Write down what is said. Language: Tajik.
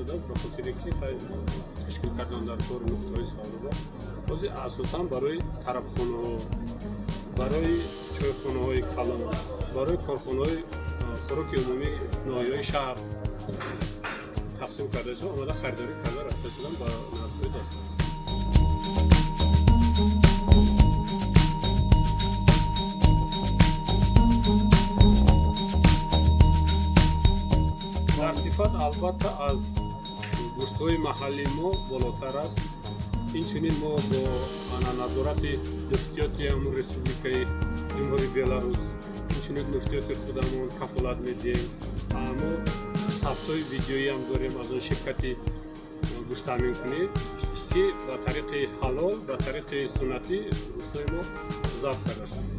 истодааст, ба хотире ки ташкил кардан дар кори нуқтаҳои савдо. Ҳозир асосан барои тарабхонаҳо, барои чойхонаҳои калон, барои корхонаҳои хӯроки умумии ноҳияҳои шаҳр тақсим карда шуда, омада харидорӣ карда рафта шудан ба нархҳои дастрас. Дар сифат албатта аз гӯштҳои маҳаллии мо болотар аст. Инчунин мо бо назорати муфтиёти ҳамун республикаи Ҷумҳурии Беларус, инчунин муфтиёти худамон кафолат медиҳем. Мо сабтҳои видеоиам дорем аз он ширкати гӯшттаъминкунӣ, ки ба тариқи ҳалол, ба тариқи суннатӣ гӯштҳои мо забт карда шуд.